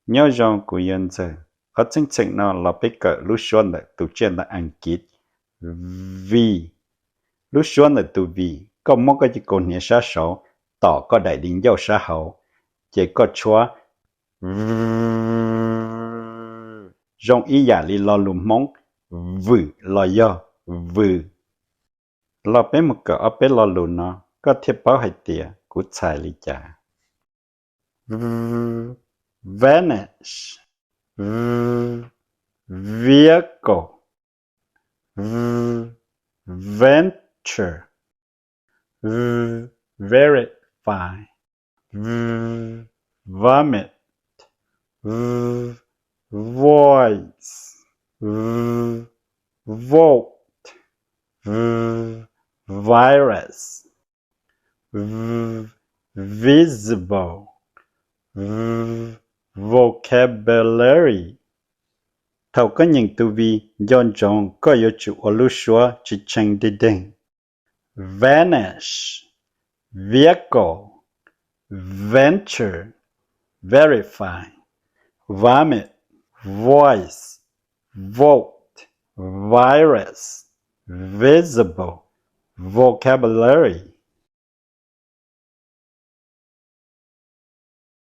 Nyob zoo, kuv yog Ntxawg. Qhov txheej txheem no los peb kawm lub suab ntawm tus tsiaj ntawv Askiv, V. Lub suab ntawm tus V, koj muab koj cov kaus hniav sab saud tom koj daim di ncauj sab hauv, ces koj tshuab V zoo ib yam li lo lus Hmoob vwm los yog vws. Los peb mus kawm ob peb lo lus no, koj thiaj paub hais tias kuv txhais li cas. Vanish, vehicle, venture, verify, vomit, voice, vote, virus, visible, vocabulary. Thaum koj nyeem tus V, nco ntsoov koj yuav tsum ua lub suab tsis tshee deg deg. Vanish, vehicle, venture, verify, vomit, voice, vote, virus, visible, vocabulary.